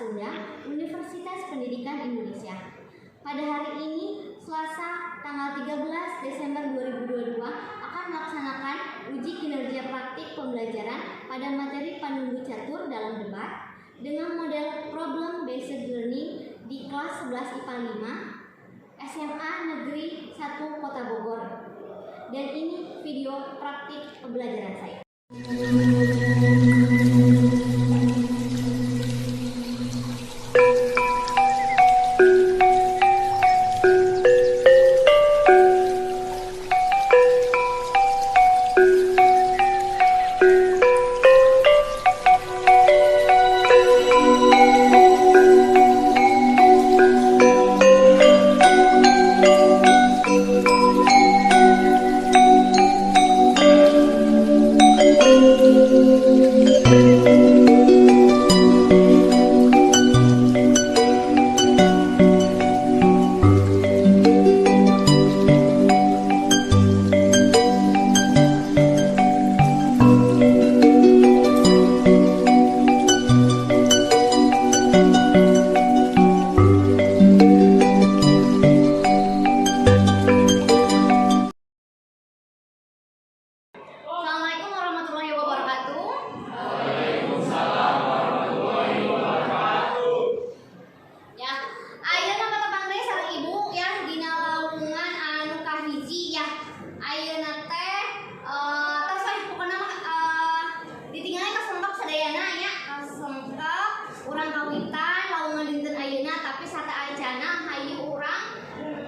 Sunda, Universitas Pendidikan Indonesia. Pada hari ini, Selasa, tanggal 13 Desember 2022, akan melaksanakan uji kinerja praktik pembelajaran pada materi panunggu catur dalam debat dengan model Problem Based Learning di kelas 11 IPA 5 SMA Negeri 1 Kota Bogor. Dan ini video praktik pembelajaran saya. Assalamualaikum warahmatullahi wabarakatuh. Waalaikumsalam warahmatullahi wabarakatuh. Ya, ayeuna patepang deui sareng Ibu ya dina lawungan anu kahiji ya. Ayeuna teh tos we pokona mah ditinggali tos lengkap sadayana nya, tos lengkap urang kawitan lawungan dinten ayeuna, tapi sateuacana hayu urang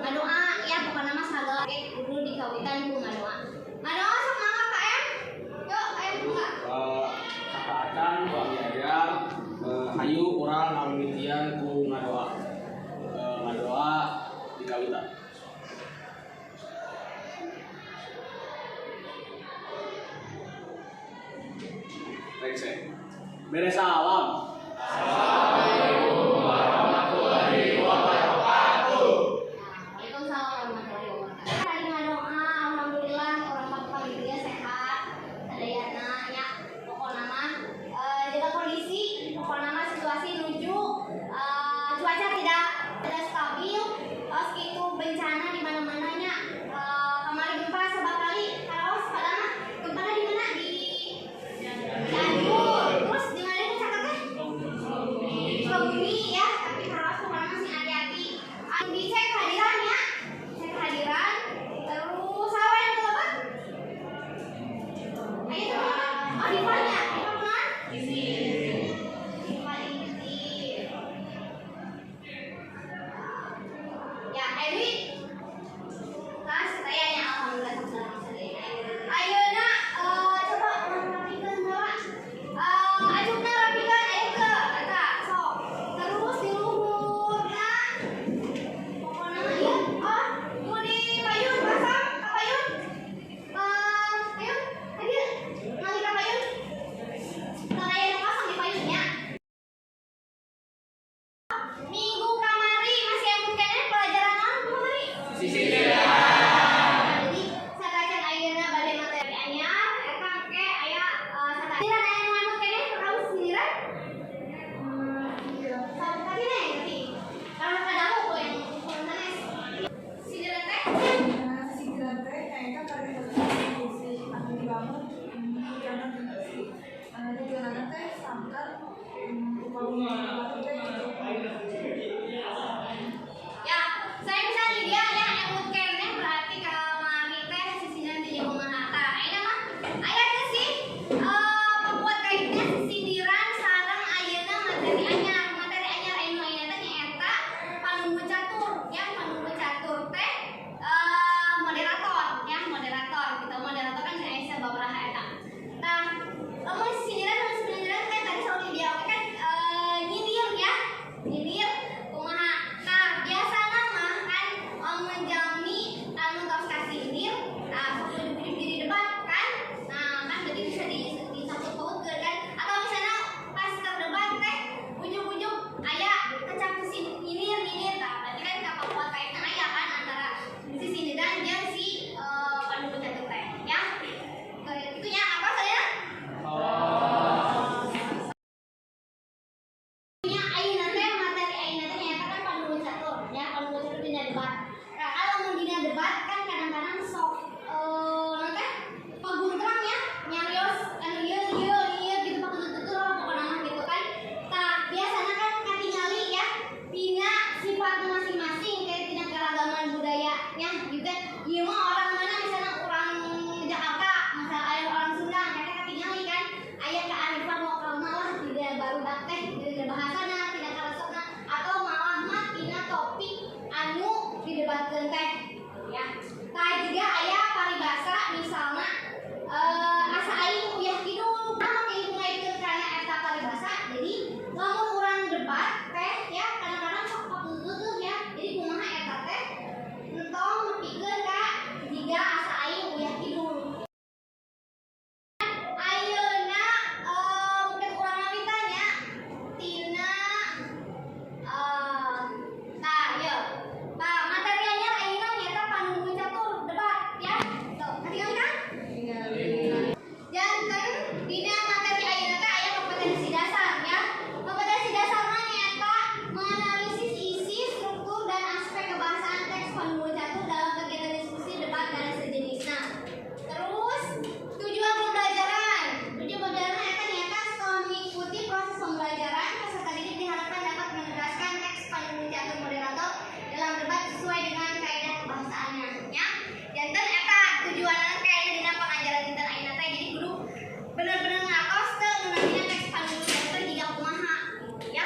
ngadoa ya. Pokona mah sagala ge kudu dikawitan ku ngadoa. Ngadoa sok mangga KM. Yuk, ayo buka. Sateuacan ku abdi ajar, hayu urang ngamimitian ku ngadoa. Ngadoa dikawitan. Rengse. Bere salam. Waalaikumsalam warahmatullahi wabarakatuh. Tadi ngadoa, alhamdulillah orang pagi gitu ya sehat, sadayana nya. Pokokna mah jaga kondisi, pokokna mah situasi nuju cuaca tidak tidak stabil, terus gitu bencana di mana-mana nya. Kemarin gempa sababaraha kali, karaos pada mah gempana di mana, di Cianjur, terus di mana itu caket teh? Sukabumi ya, tapi karaos pokoknya masih hati-hati. Anu dicek kehadiran ya, cek kehadiran. Terus saha yang telepon? Ayo telepon. Oh, Diva nya, Diva mana? Diva ini. Ya, Edwi. Tas saya nya, alhamdulillah sadayana. Ayeuna coba urang rapikeun heula. Acukna rapikeun aya ke eta sok. Terus di luhurna pokona mah ieu, oh, nu di payun pasang ka payun. Ayo, hadir. Ngali ka payun. Teu aya nu kosong di payun nya. Minggu kamari masih emut keneh pelajaran naon minggu kamari? Jadi sateuacan ayeuna bade materi anyar eta engke aya sindiran, aya nu emut keneh perkawis sindiran? Tadi nih ngerti. Karena kadahu ku yang ukuran sanes. Sindiran teh? Nah, sindiran teh nyaeta karya konstruksi anu dibangun tujuanna generasi. Tujuanna teh sangkan upami batur teh gitu. Ya, saya bisa di dia ya emut keneh berarti kamari teh sisindiran teh jeung kumaha. Tah, ayeuna mah aya teh sih pembuat kaitnya sindiran sareng ayeuna materi anyar. Materi anyar anu ayeuna teh nyaeta panunggu catur ya, panunggu catur teh moderator ya, moderator. Kita moderator kan aya sababaraha eta. Tah, lamun sindiran teh tadi saur dia oke kan. didebatkeun teh ya. Tah juga aya paribasa misalna asa aing uyah kidul. Nah, make ibu ngaitkeun kana eta paribasa. Jadi lamun urang debat teh ya kadang-kadang sok pageugeuh ya. Jadi kumaha eta teh entong nepikeun ka jiga asa aing uyah kidul. Ayeuna mungkin urang ngawitan nya tina tah ieu. Tah materi anyar ayeuna nyaeta panunggung catur debat ya. Tuh, katingali kan? Janten dina materi ayeuna teh aya kompetensi dasar ya. Kompetensi dasarna nyaeta menganalisis isi, struktur dan aspek kebahasaan teks panunggung catur dalam kegiatan diskusi, debat dan sejenisnya. Terus tujuan pembelajaran. Tujuan pembelajaran eta nyaeta setelah mengikuti proses pembelajaran, peserta didik diharapkan dapat menegaskan teks panunggung catur moderator dalam debat sesuai dengan kaidah kebahasaannya ya. Janten eta tujuanna kayaknya dina pengajaran dinten ayeuna teh jadi kudu bener-bener ngatos teu ngeunahina teks panunggung catur jiga kumaha gitu ya.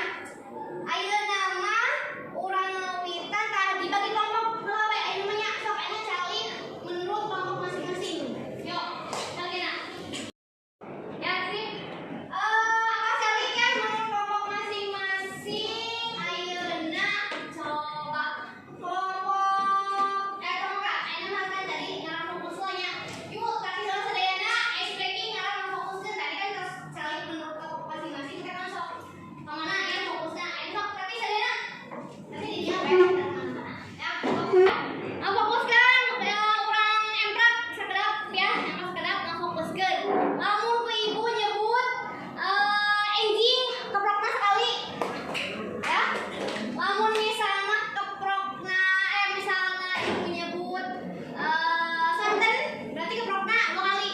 Ayeuna mah urang ngawitan tah dibagi kelompok heula we ayeuna mah nya sok ayeuna calik menurut kelompok masing-masing. Yuk, calik. Ya, sip. Apa calik ya menurut kelompok masing-masing. Ayeuna coba kelompok kelompok ayeuna mah kan tadi ngarah fokus lah nya. Yuk, tadi heula sadayana ice breaking ngarah fokuskeun tadi kan tos calik menurut kelompok masing-masing kan sok kemana ya fokusnya. Ayo sok tadi sadayana. Tapi di dia we kemana-mana. Ya, fokus. Fokuskan ya, urang emprak sakedap ya, emprak sakedap ngafokuskeun. Lamun ku ibu nyebut enjing keprokna sekali. Ya. Lamun misalna keprokna misalna ibu nyebut sonten berarti keprokna dua kali.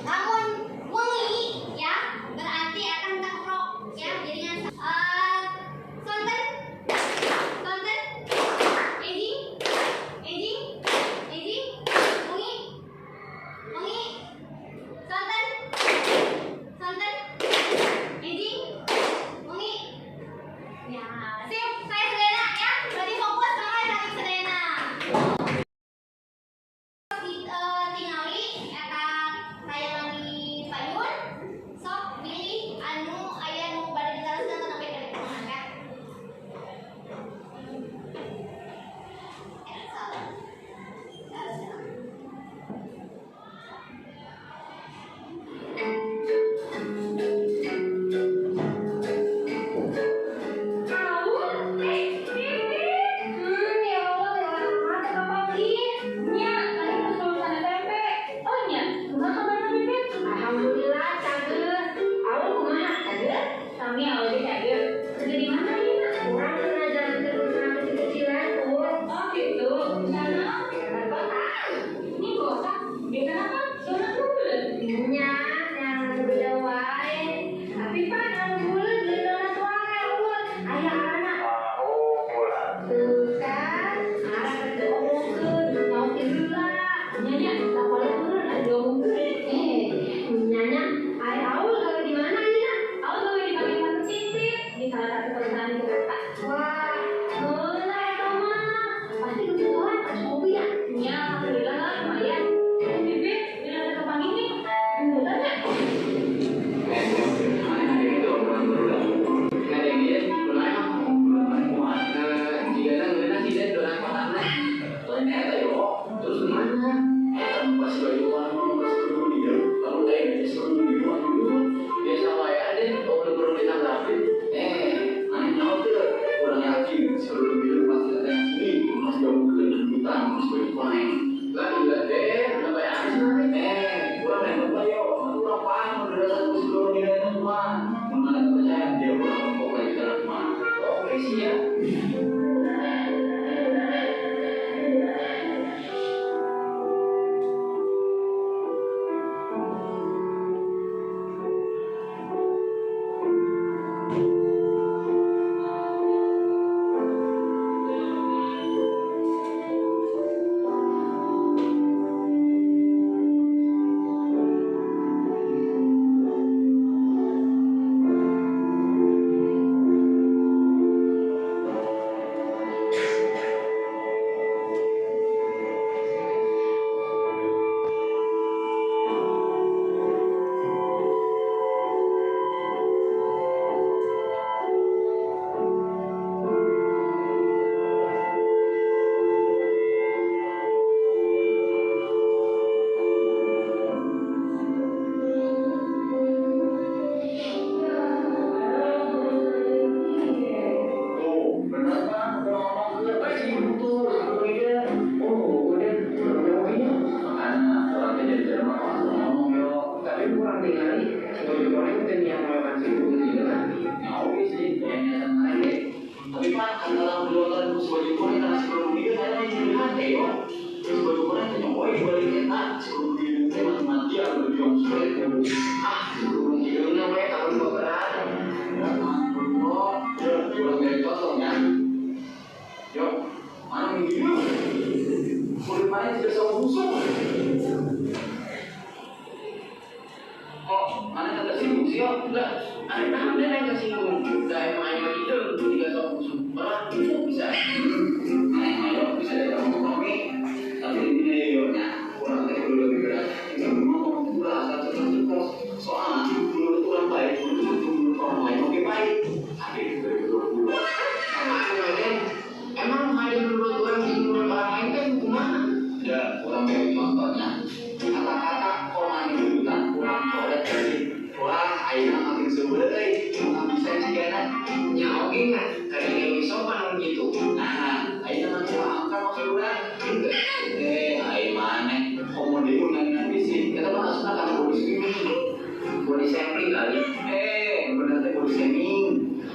Lamun wengi ya berarti akan teu keprok ya jadinya sonten sonten enjing enjing enjing wengi wengi sonten sonten enjing wengi ya sip saya sedena ya berarti fokus banget tadi sedena di, tingali eta tayangan di payun sok pilih anu aya nu bade ditaroskeun atau napi bade kumaha ya. Salah. Salah. Ya Allah, lewat apa nya, tadi pas lulusan SMP. Oh nya, kumaha kabarna Bibit? Alhamdulillah, cageur. Aul kumaha, cageur? Sami awal ge cageur. Kerja di mana ieu? Urang keur ngajalankeun usaha kecil-kecilan, Ul. Oh gitu. Sana? Di kota. Ini kota. Biasana kan zona buleud. Nya, yang beda wae. Tapi pan anu buleud lain donat wae, Ul. Aya arana. Tuh kan, arah keur diomongkeun, nyaotin heula. Nya nya, tak boleh turun ada diomongkeun. Eh, nya nya, ai Aul gawe di mana ayeuna? Aul gawe di bagian marketing di salah satu perusahaan di Jakarta. Wah, heula eta mah. Pasti kebutuhan cukup ya. Nya, alhamdulillah lah lumayan. Eh, Bibit, bila ada kepanggil nih, jemputan ya? Oke sih ya. Hidung sulit. Ah, burung hidungnya we kamu beberat. Ya ampun, kok. Kurang dari contohnya. Yo, mana hidung? Kulit mana tidak sama busuk. Kok mana tak tersinggung sih, yo? Lah, ada naon dia yang tersinggung. Dah emang aing mah hidung tidak sama busuk. Malah busuk bisa. Ayo bisa diajak kompromi. Tapi intinya yo nya kurang teh kudu lebih berat. Ngomong ulah asal ceplos-ceplos. Soalnya menurut orang baik, menurut orang lain oke baik. Tapi 2020. Sama anu emang ada menurut orang di menurut orang lain kan kumaha? Ya, kurang dari contohnya. Kata-kata koman hidupan kurang coret dari wah, ayeuna makin seubeuh euy. Kumaha bisa jigana? Nya oge nya, kadang lebih sopan gitu. Nah, ayeuna mah paham kan maksud urang? Aing maneh komo deui ngan bisi. Eta mah asupna kana body shaming. Body sampling kali. Bener teh body shaming.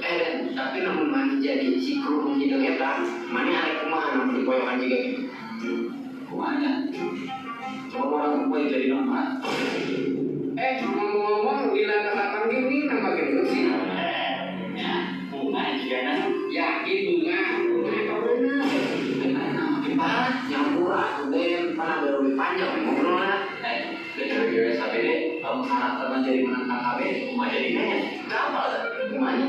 Dan tapi namun maneh jadi si kru hidung eta, maneh arek kumaha namun dipoyokan juga gitu. Kumanya? Coba orang kumaha jadi nama. Ngomong-ngomong gila kata gini nama gendut sih. Ya, bunga jigana. Yakin bunga. Bunga eta bener. Nah, makin parah. Nyampur atuh den, mana baru lebih panjang ngobrolna. DPW SABD, kamu karakternya jadi menentang KB, kumaha jadi nanya. Kenapa lah? Kumanya?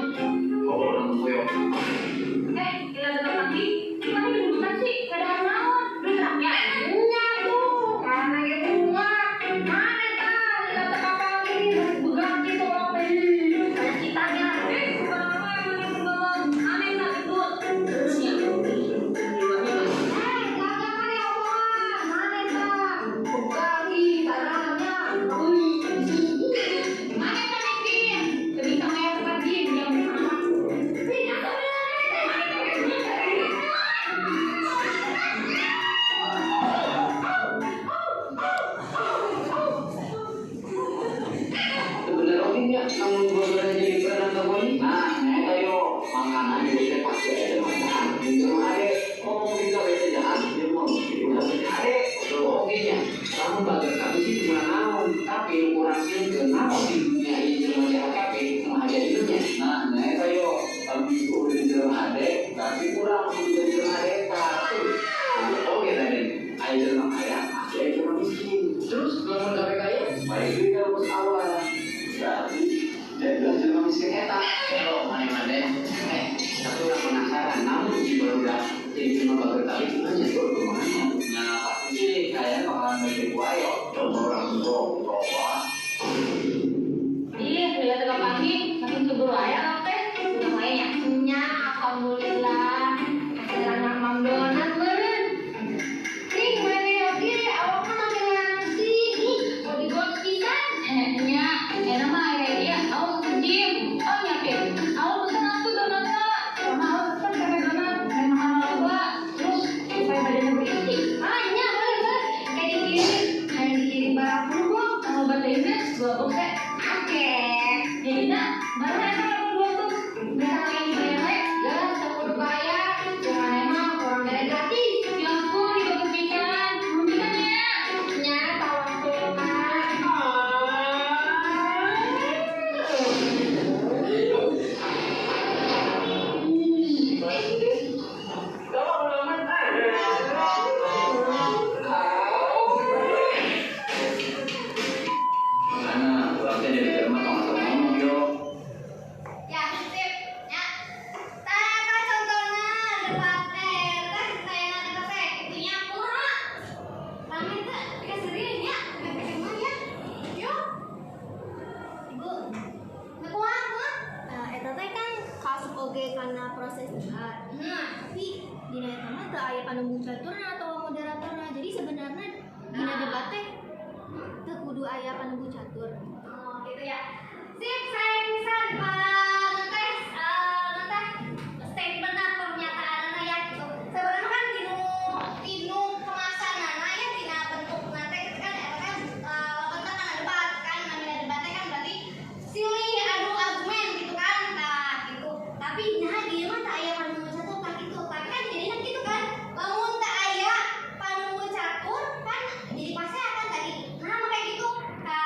Kok orang koyok. Gila tetap lagi. Mana gendutan sih? Kada naon. Duit rakyat. Nya tuh, karena ge bunga. Mana tah, lila teu kapanggih geus begang kitu orang teh. Kayak kitanya. Bukan apa yang mana penggalan. Aneh tak gendut. Terus ya. Gagal kali omongan. Mana tah? Begang ih tanahnya. Wih. Mana tah Nekin? Lebih sama yang tempat gym yang bersama. Ih, atuh bener. Bener oke nya, namun gua jadi pernah keboni. Nah, eta yo makanan juga teh pasti ada makan. Jeung ade, ngomong di kabeh teh jahat, dia mau jadi ulah teh ade. Oke nya, kamu bager kabeh sih cuma naon, tapi ukuran sieun ke naon di dunia ini jelema jahat kabeh kumaha jadina nya. Nah, eta yo, lamun itu udah di jelema hade, berarti kurang kudu jadi jelema hade eta. Oke tadi, aya jelema kaya, pasti aya jelema miskin. Terus lamun kabeh kaya, Balik deui ka rumus awal. Berarti jadilah jelema miskin eta. Kalau mana-mana, tapi orang penasaran, namun si barudak jadi jelema bager kabeh kumaha nya tuh kumaha nya. Nah, pasti sih kayaknya bakalan balik ku ayo. Coba orang coba. Ih, gila tetap lagi. Makin subur wae awak teh. Udah wae nya. Nya, alhamdulillah. Hasil Mang Donat meureun. Nih, mana oge awakna makin langsing. Ih, bodyguard pisan. Nya, enak mah kayak dia. Awak ke gym. Oh nya, Pin. Awak pesen atuh donatna. Sama awak pesen kafe donat. Kayak makan loba. Terus supaya badannya berisi. Ah, nya boleh, boleh. Kayak dikirim barang puluh. Kalau batainya 2 box ya. Oke. Jadi nak, baru emang kamu 2 box. Bisa kalian dibayar we? Lah, tak kudu bayar. Jangan emang kurang bere gratis. Ya ampun, dibagus pisan. Nuhun pisan ya. Nya, tawaktuna. Karena urang teh jadi jelema tong asal ngomong yo. Ya, sip. Ya. Tah eta contohna debat teh tayangan eta teh itunya kumaha? Rame teh pikaseurieun nya, pika mah ya. Yuk. Ibu. Nah, kumaha kumaha? Eta teh kan kaasup oge kana proses debat. Tapi dina eta mah teu aya panembung caturna atawa moderatorna. Jadi sebenarnya dina debat teh teu kudu aya panembung catur. Oh, gitu ya. Sip, saya pisan Pak Ngeteh, ngeteh statementna pernyataan ya gitu. Sebenarnya kan tinu kemasanana ya tina bentukna teh gitu kan eta kan lebetna kana debat kan namina debat teh kan berarti silih adu argumen gitu kan tah gitu. Tapi nah dieu mah teu aya panembung catur tah gitu. Tapi kan jadina kitu kan lamun teu aya panembung catur kan jadi pasti akan tadi. Nah, makanya gitu ka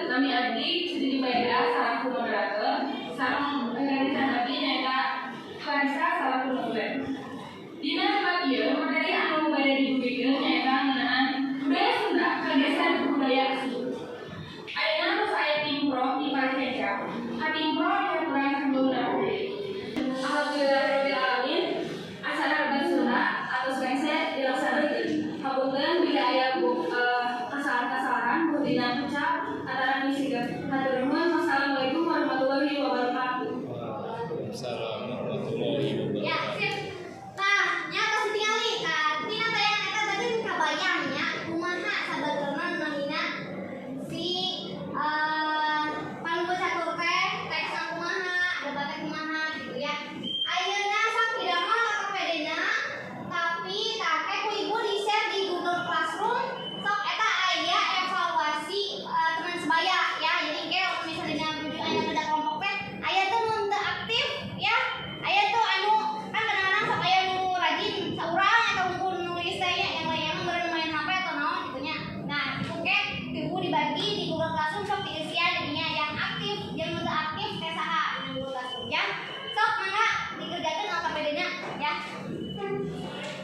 Nami abdi Siti Jubaida salaku moderator, sareng rencana abdi nyaeta Clarissa salaku notulen. Dina tempat ieu materi anu bade didugikeun nyaeta ngeunaan budaya Sunda kageser budaya asing. Ayeuna tos aya tim pro di Parikeca. Ka tim pro dihaturkeun sebelumna. Alhamdulillahirabbil alamin. Acara debat Sunda atau rengse dilaksanakeun. Hapunten bila aya kesalahan-kesalahan dina ucap antara misi. Hatur nuhun. Wassalamualaikum warahmatullahi wabarakatuh. Waalaikumsalam warahmatullahi wabarakatuh. Ya, sip. Tah, nya tos ditingali ka tina tayangan eta tadi kabayang nya kumaha sabageurna namina si panumbu catur teh teksna kumaha, debatna kumaha gitu ya. Ayeuna sok didamel LKPD-na tapi take ku ibu di-share di Google Classroom sok eta aya evaluasi teman sebaya ya. Jadi engke misalnya dina menuju aya beda kelompok teh aya tuh nu teu aktif ya. Aya tuh anu kan kadang-kadang sok aya nu rajin saurang atau unggul nulis teh nya, yang lainnya mah meureun main HP atau naon gitu nya. Nah, itu engke ku ibu dibagi di Google Classroom sok diisian jadinya yang aktif jeung nu teu aktif teh saha dina Google Classroom ya. Sok mangga dikerjakeun LKPD-nya ya.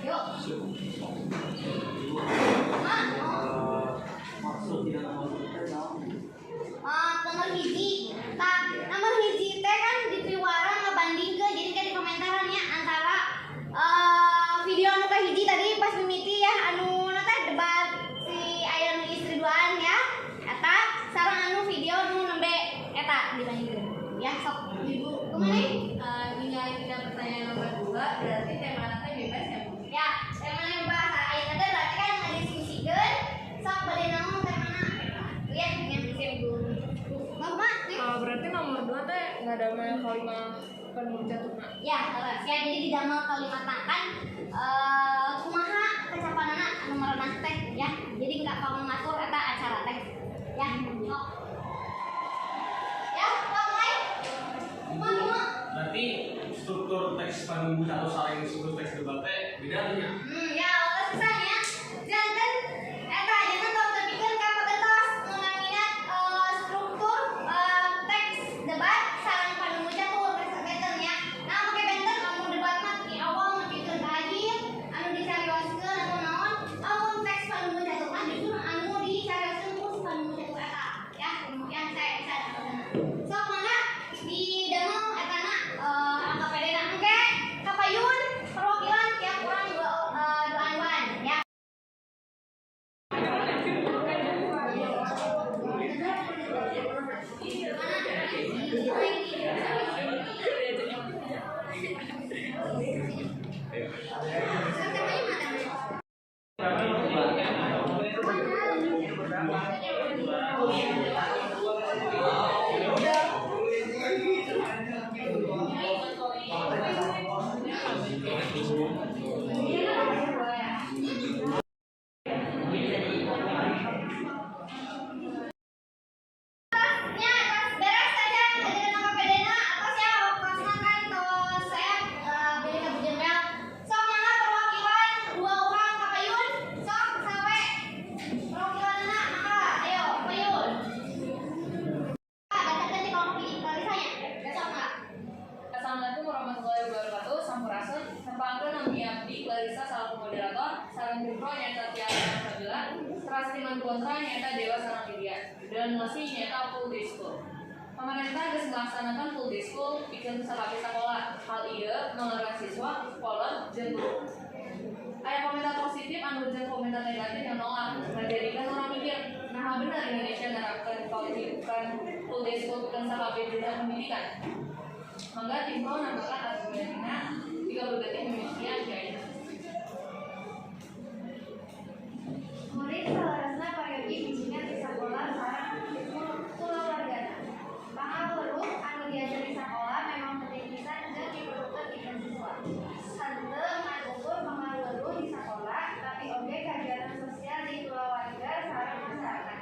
Yuk. Ma, oh. Maksud tidak maksud teh naon? Nomor hiji, tah nomor hiji teh kan dipiwara ngabandingkeun jadi kan di komentarannya antara video anu kahiji tadi pas mimiti ya anu na teh debat si aya nu istri duaan ya eta sareng anu video nu nembe eta dibandingkeun ya sok Ibu, kumaha ningali dina pertanyaan nomor 2 berarti tema teh bebas ya, Bu? Ya, temana bebas. Ayeuna teh berarti kan ngadiskusikeun sok bade naon temana eta ya nya sip Mama, nih. Berarti nomor 2 teh ngadamel kalimat panumbu caturna. Ya, ya jadi didamel kalimatna kan kumaha kecapanana anu merenah teh ya. Jadi nggak ngatur eta acara teh. Ya, sok. Ya, sok mulai. Kumaha kumaha? Berarti struktur teks panumbu catur sareng struktur teks debat teh beda nya. Ya, leres pisan ya. Janten eta janten tong tepikeun ka pagentos nu namina struktur teks debat sareng panumbu catur benten ya. Nah, make benten lamun debat mah ti awal nepikeun ka akhir anu dicarioskeun atau naon, lamun teks panumbu catur mah justru anu dicarioskeun ku si panumbu catur eta ya. Yang saya bisa dapatkeun. Sok mangga didamel etana LKPD-na engke kapayun perwakilan tiap urang dua duaan ya. Nya atas beres saja ngajarin LKPD-na atas ya waktosna kan tos saya beli ka bujembel. Sok mangga perwakilan dua orang kapayun sok sawe perwakilanna mangga ayo kapayun. Bacakeun di kelompok hiji Clarissa nya. Sok mangga. Assalamualaikum warahmatullahi wabarakatuh. Sampurasun. Nepangkeun nami abdi Clarissa salaku moderator, sareng tim pro nyaeta Tiara Sabila, teras timan kontra nyaeta Dewa sareng Lydia. Dan masih nyaeta full day school. Pemerintah geus melaksanakan full day school pikeun sakabeh sakola. Hal ieu melarang siswa, kolot jeung guru. Aya komentar positif anu jeung komentar negatif yang nolak, ngajadikeun urang mikir, naha bener Indonesia nerapkeun kewajiban full day school pikeun sakabeh jenjang pendidikan. Mangga tim pro nambahkan argumenna 30 detik demikian guys. Murid saleresna peryogi bimbingan di sakola sareng kulawargana. Pangaweruh anu diajar di sakola memang penting pisan jeung diperlukeun pikeun siswa. Henteu ngan ukur pangaweruh di sakola, tapi oge kagiatan sosial di kulawarga sareng masyarakat.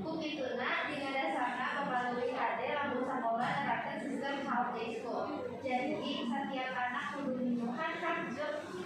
Ku kituna dina dasarna babaleuwih hade lamun sakola nerapkeun sistem half day school. Jadi setiap anak kudu minuhan hak jeung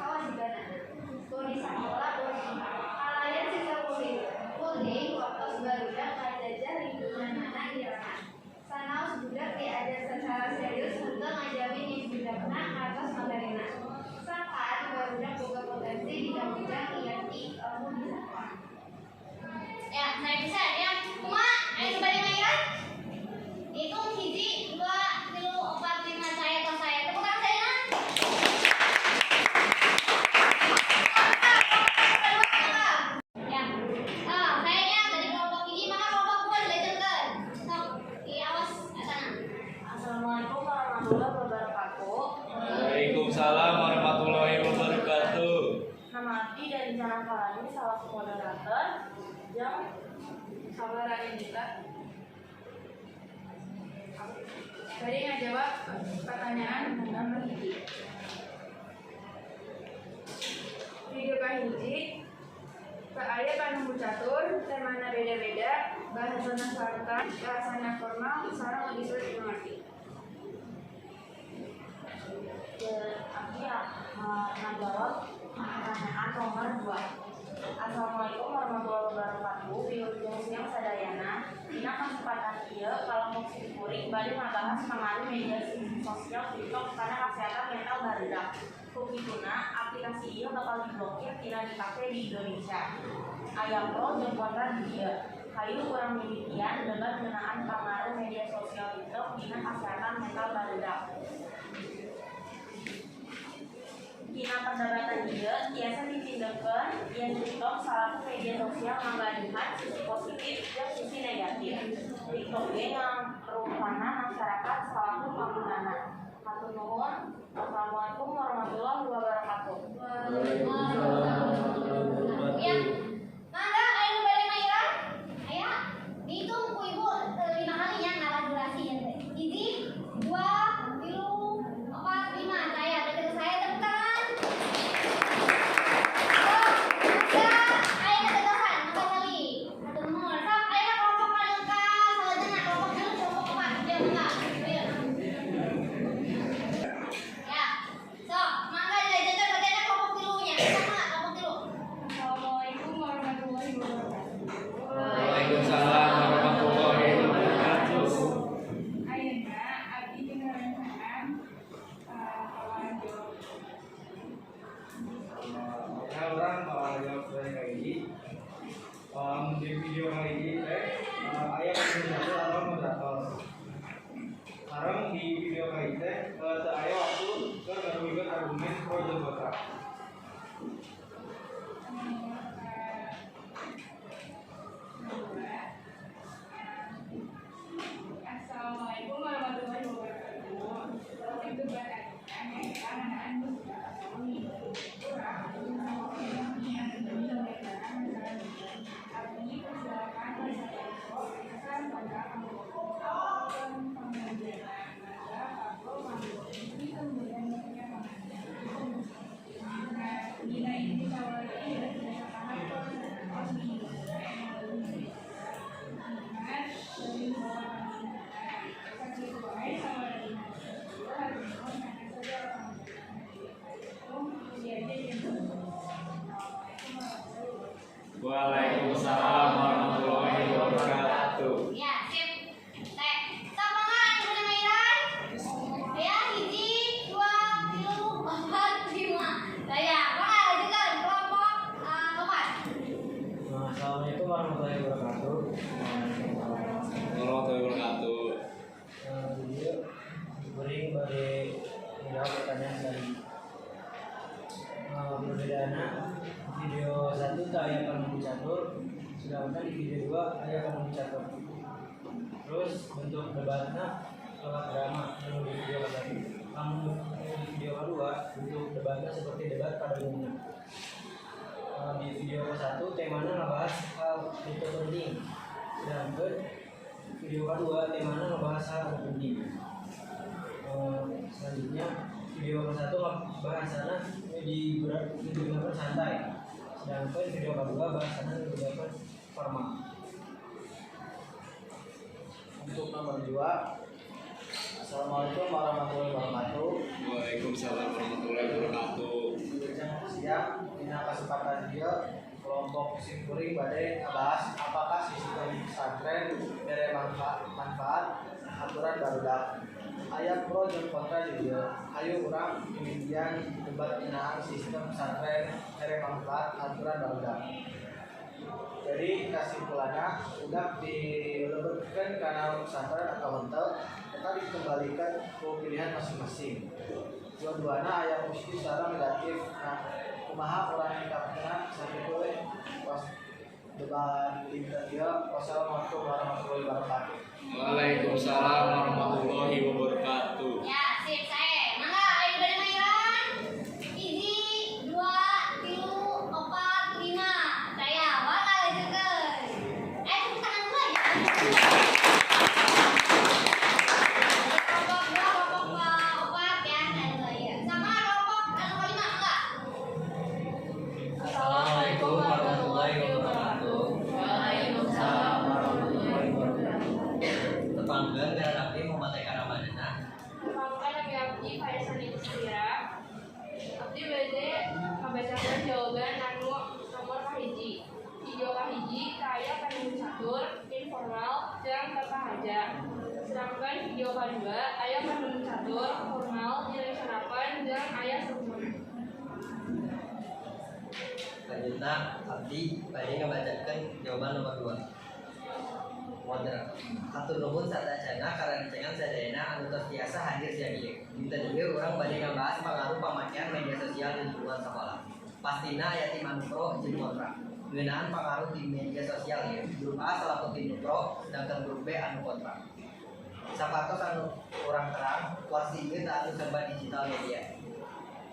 Abdi dari Jana Farani salaku moderator jeung Saudara Indita. Tadi ngajawab pertanyaan nomor 1. Video kahiji teu aya panumbu catur, temana beda-beda, bahasana sarta bahasana formal sareng lebih sulit dimengerti. Abdi ngajawab pertanyaan nomor 2. Assalamualaikum warahmatullahi wabarakatuh. Wilujeng siang sadayana. Dina kasempatan ieu kelompok simkuring bade ngabahas pengaruh media sosial TikTok kana kesehatan mental barudak. Ku kituna aplikasi ieu bakal diblokir tina dipake di Indonesia. Aya pro jeung kontra di dieu. Hayu urang mimitian debat ngeunaan pangaruh media sosial TikTok dina kesehatan mental barudak. Dina perdebatan ieu tiasa dipindahkeun yen TikTok salaku media sosial ngagaduhan sisi positif jeung sisi negatif. TikTok ge ngaruhana masyarakat salaku panggunana. Hatur nuhun. Wassalamualaikum warahmatullahi wabarakatuh. Ya. Mangga aya nu bade mairan? Aya. Dihitung ku ibu 5 kali ya ngarah durasi ya teh. 1, 2, 3, 4, 5. Saya berarti saya tepuk tangan. Ya, aya tetesan mangga kali. Hatur nuhun. Sok aya kelompok kalengka salajengna kelompok 3 kelompok 4. Ya mangga. Ayo. Ya. Sok, mangga dilanjutkan berarti ada kelompok 3 nya. Sok mangga kelompok 3. Assalamualaikum warahmatullahi wabarakatuh. Waalaikumsalam warahmatullahi wabarakatuh. Ayeuna abdi dina rencangan kawan jawab. Oke, orang bakal jawab pertanyaan kali ini. Di video kali ini teh aya moderator atau moderator. Sekarang di video kali ini teh teu aya waktu keur ngarugikeun argumen pro jeung kontra. Assalamualaikum warahmatullahi wabarakatuh. Itu Waalaikumsalam warahmatullahi wabarakatuh. Ya, sip. Teh. Sok mangga anu bade mairan? Ya, 1, 2, 3, 4, 5. Saya, mangga lanjutkan kelompok 4. Assalamualaikum warahmatullahi wabarakatuh. Warahmatullahi wabarakatuh. Jadi, kuring bade menjawab pertanyaan dari perbedaannya video 1 teu aya panumbu catur, sedangkan di video 2 aya panumbu catur. Terus bentuk debatna lewat drama nu di video ke-1. Lamun di video kedua bentuk debatnya seperti debat pada umumnya. Di video ke-1 temana ngebahas hal itu penting, sedangkan video kedua temana ngebahas hal anu penting. Selanjutnya video ke-1 bahasana digunakan santai, sedangkan video kedua bahasana digunakan formal. Untuk nomor 2, Assalamualaikum warahmatullahi wabarakatuh. Waalaikumsalam warahmatullahi wabarakatuh. Wilujeng siang, dina kesempatan ieu kelompok simkuring bade ngabahas apakah sistem pesantren mere manfaat aturan barudak. Aya pro jeung kontra di dieu. Hayu urang mimitian debat ngeunaan sistem pesantren mere manfaat aturan barudak. Jadi kesimpulannya udah dilebetkeun kana pesantren atau henteu eta dikembalikan ke pilihan masing-masing. Dua-duana aya positif sareng negatif. Nah, kumaha urang nyikapkeun sakitu we was debat dinten ieu. Wassalamualaikum warahmatullahi wabarakatuh. Waalaikumsalam warahmatullahi wabarakatuh. Ya, sip saya. Mangga aya bade mairan? 1, 2, 3, 4, Kelompok dua, kelompok opat ya, anu ieu. Sama kelompok anu kalima enggak? Assalamualaikum warahmatullahi wabarakatuh. Waalaikumsalam warahmatullahi wabarakatuh. Tepangkeun ngaran abdi Muhammad Eka Ramadana. Tepangkeun nami abdi Faisal Yusira. Abdi bade ngabacakeun jawaban anu nomor kahiji. Video kahiji kaya panumbu catur, informal, jeung teu kahaja. Sedangkan video kadua aya panumbu catur, formal, direncanakeun jeung aya strukturna. Selanjutnya abdi bade ngabacakeun jawaban nomor 2. Moderator. Hatur nuhun sadayana karencengan sadayana anu tos tiasa hadir siang ieu. Dinten ieu urang bade ngabahas pangaruh pamakaian media sosial di lingkungan sekolah. Pastina aya tim anu pro jeung kontra. Ngeunaan pangaruh di media sosial ieu. Grup A salaku tim nu pro, sedangkan grup B anu kontra. Sapatos anu kurang terang, warsi ieu teu anu serba digital media.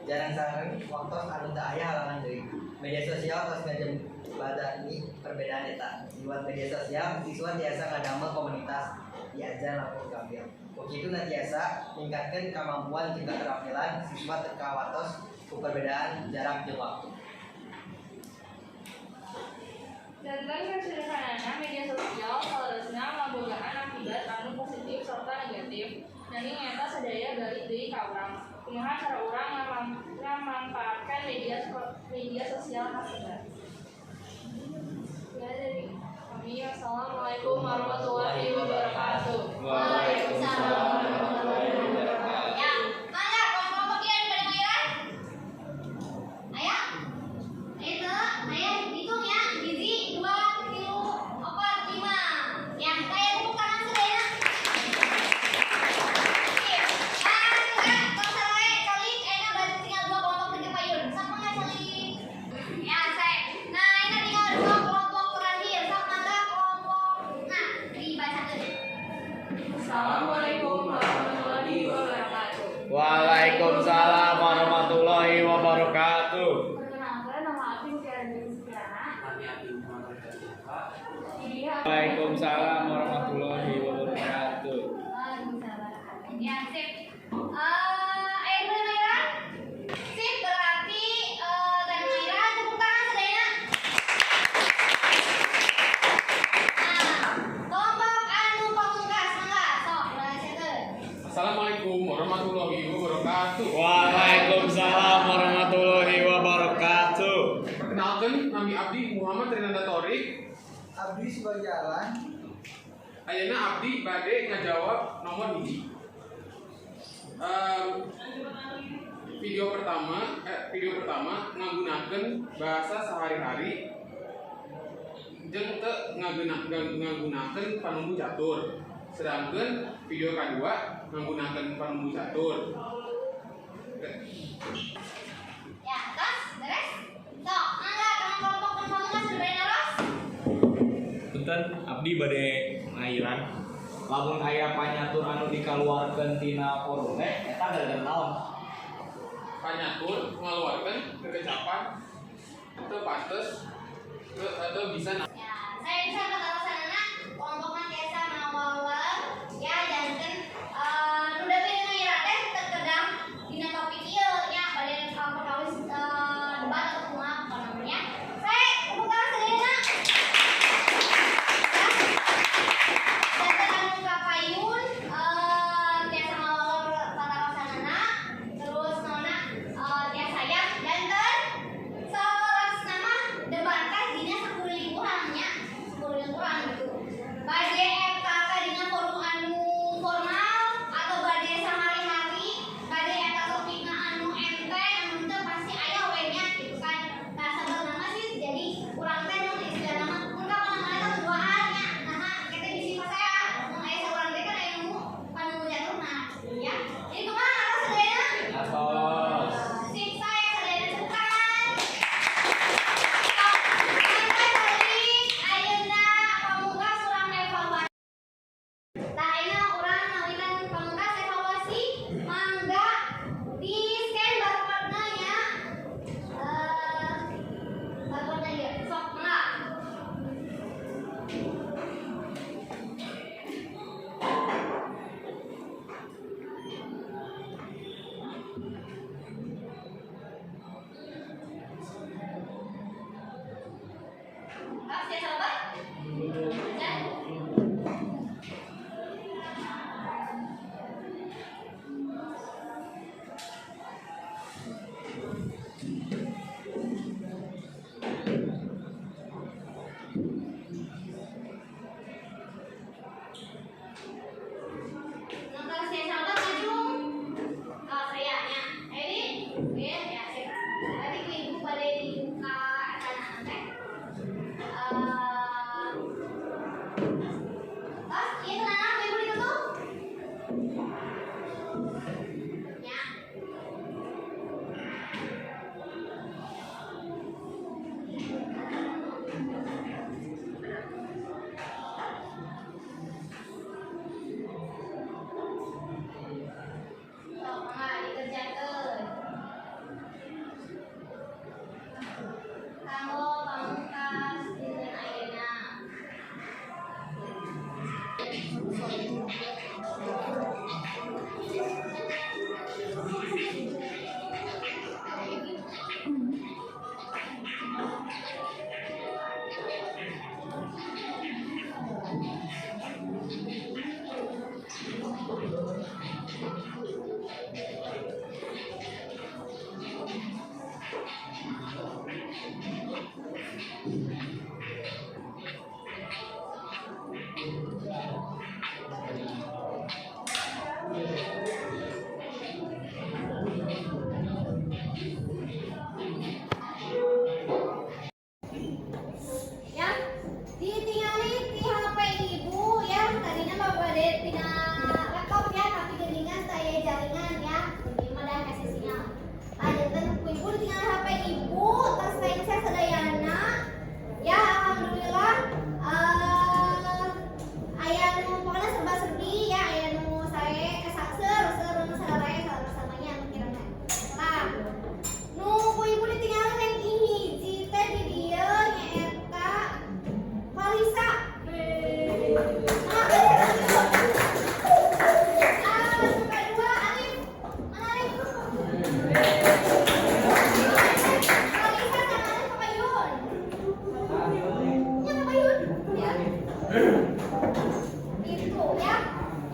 Jarang sareng waktos anu teu aya halangan deui. Media sosial tos ngajembatani perbedaan eta. Liwat media sosial, siswa tiasa ngadamel komunitas diajar langkung gampil. Ku kituna tiasa ningkatkeun kamampuan jeung keterampilan siswa teu kawatos ku perbedaan jarak jeung waktu. Janten kasederhanana media sosial saleresna ngabogaan akibat anu positif serta negatif. Nanging eta sadaya balik deui ka urang. Kumaha cara urang ngamangpaatkan media sosial kasebat. Ya dari kami, wassalamualaikum warahmatullahi wabarakatuh. Waalaikumsalam warahmatullahi wabarakatuh. Ya, mangga kelompok ieu anu bade ngairan? Aya? Itu, aya hitung ya. Hiji, dua, tilu, opat, lima. Ya, saya tepuk tangan sadayana. Sip. Ah, enggak, tong saroe calik ayeuna berarti tinggal dua kelompok deui payun. Sok mangga calik. Ya, saya. Nah, ayeuna tinggal dua kelompok terakhir. Sok mangga kelompok. Nah, dibacakeun. Assalamualaikum warahmatullahi wabarakatuh. Waalaikumsalam warahmatullahi wabarakatuh. Perkenalkan nama abdi Mutiara Dewi Setiana. Kami abdi Muhammad Reza Silva. Iya. Waalaikumsalam warahmatullahi wabarakatuh. Waalaikumsalam. Ya, sip. Ayo boleh ngairan? Sip, berarti tadi ngairan tepuk tangan sadayana. Nah, kelompok anu pamungkas mangga sok bacakeun. Assalamualaikum warahmatullahi wabarakatuh. Waalaikumsalam warahmatullahi wabarakatuh. Perkenalkan, nami abdi Muhammad Rinanda Torik. Abdi sebagai alan. Ayeuna abdi bade ngajawab nomor hiji. Video pertama ngagunakeun bahasa sehari-hari jeung teu ngagunakeun panumbu catur. Sedangkan video kedua ngagunakeun panumbu catur. Ya, tos, beres. Sok, mangga kana kelompok anu pamungkas nu bade naros. Punten abdi bade ngairan. Lamun aya panyatur anu dikaluarkeun tina forum teh eta gara-gara naon? Panyatur ngaluarkeun kekecapan teu pantes atau bisa Ya, saya bisa patalosanana kelompokna tiasa ngawal ya janten nu da bade ngaira teh teu kedah dina topik ieu nya bade perkawis debat atau kumaha apa namanya. Saya tepuk tangan sadayana. Ya. Janten anu kapayun tiasa ngawal patalosanana terus naonna tiasa ya janten salarasna mah debat teh dina sakuriling urang nya, sakuriling urang gitu. Bade FKK dina forum anu formal atau bade sehari-hari, bade eta topikna anu enteng anu teu pasti aya we nya gitu kan. Tah sabenerna mah sih jadi urang teh nu istilahna mah mun ka mana-mana teh duaan nya. Naha kita bisi pasea mun aya saurang teh kan aya nu panumbu caturna gitu ya. Jadi kumaha atos sadayana? Atos. Sip, saya sadayana tepuk tangan. Mangga calik ayeuna pamungkas Ah, siap apa? Ya. Nonton siap sahabat maju. Oh, saya nya. Ini, ya, ya, sip. Tadi ku ibu pada dibuka tanah teh. Tos, ieu tenang ku ibu ditutup. Ya. Sok, mangga dikerjakeun. Kanggo pamungkas dinten ayeuna. Ya, ditinggali di HP ibu ya. Tadinya bapak bade tina laptop ya, tapi geuningan saya jaringan ya. Jadi mah dah kasih sinyal. Tah janten ku ibu ditinggali HP ibu, terus saya sadayana. Ya, alhamdulillah aya nu pokoknya serba-serbi ya, aya nu sae seur seur nu sarare sama-samanya anu kirana. Tah, nu ku ibu ditinggali ranking hiji teh di dieu nyaeta Kalisa. Ah, suka dua Arif. Mana Arif? Kalisa sama Arif kapayun. Ya kapayun. Ya. Itu ya.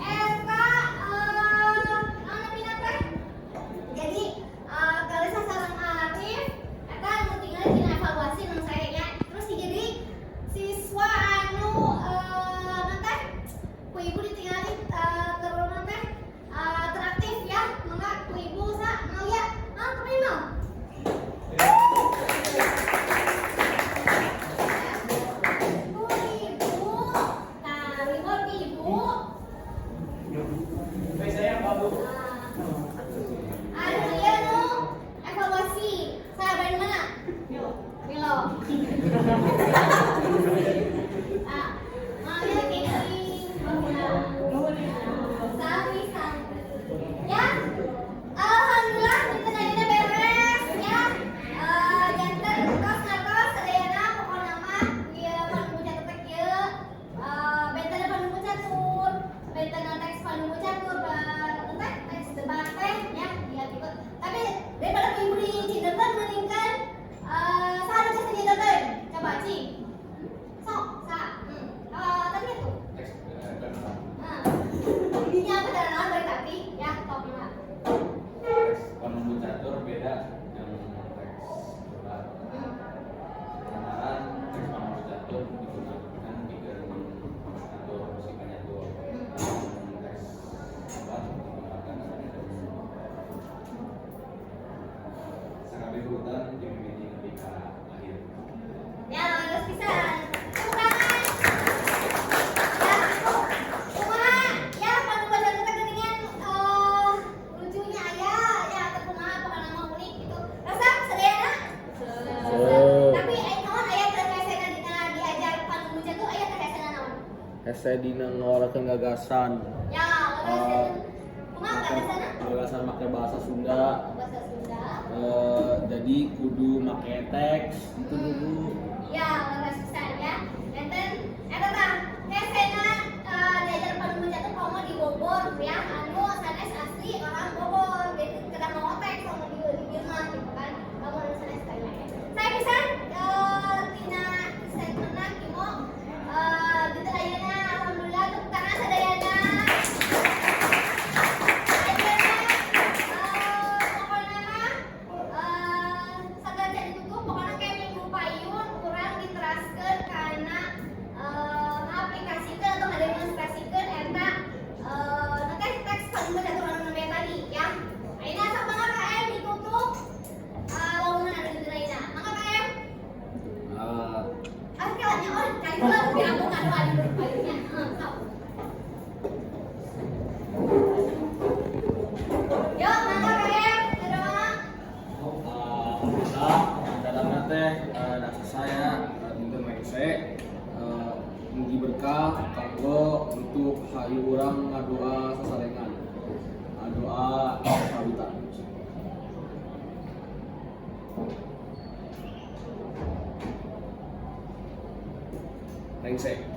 Eta naon namina teh? Jadi Kalisa sareng Arif eta nu tinggal dina evaluasi nu saya nya. Terus jadi siswa anu naon teh? Ku ibu ditinggali terus naon teh? Teraktif ya. Mangga ku ibu sa Malia. Naon kumaha Mal? Ku ibu. Nah, reward ku ibu. Baik, saya Pak Bu. Anu ieu nu evaluasi. Saya dari mana? Milo. Milo. Ah, Malia kenging. Sami sami. Ya. Alhamdulillah dinten ayeuna beres ya. Janten tos ngatos sadayana pokona mah ieu panumbu catur teh kieu. Benten panumbu catur, benten teks panumbu catur, teh teks debat teh ya, dia ikut. Tapi daripada ku ibu dicindekeun mendingkan saha nu geus dicindekeun? Coba cing. Sok, sa. Tadi itu. Nah, intinya apa dan naon bari tapi ya top mah. Teks panumbu catur beda yang teks debat. Lantaran teks panumbu catur digunakan pikeun atur si panyatur. Teks debat digunakan sakabeh urutan dimimiti nepi ka akhir. Ya, geus pisan. Tepuk tangan. Ya, kumaha? Ya, panumbu catur teh geuningan lucunya aya ya atau kumaha pokona mah unik gitu. Resep sadayana? Tapi aya naon aya teu hesena dina diajar panumbu catur aya teu hesena naon? Hese dina ngaluarkeun gagasan. Ya, leres kumaha gagasanna? Gagasan make bahasa Sunda. Bahasa Sunda. Jadi kudu make teks itu dulu. Ya, leres pisan ya. Enten eta tah hesena diajar panumbu catur komo di Bogor ya, anu sanes asli orang Bogor. Jadi kedah mau teks sama di dieu mah gitu kan. Lamun anu sanes tanya ya. Saya pisan tina statement doanya. Oh, cari heula nu piraku ngadoa di payunnya. Heeh, sok. Yuk, mangga KM, ngadoa. Alhamdulillah, dalamna teh dasar saya dinten rengse mugi berkah kanggo untuk hayu urang ngadoa sasarengan. Ngadoa kawitan. Rengse.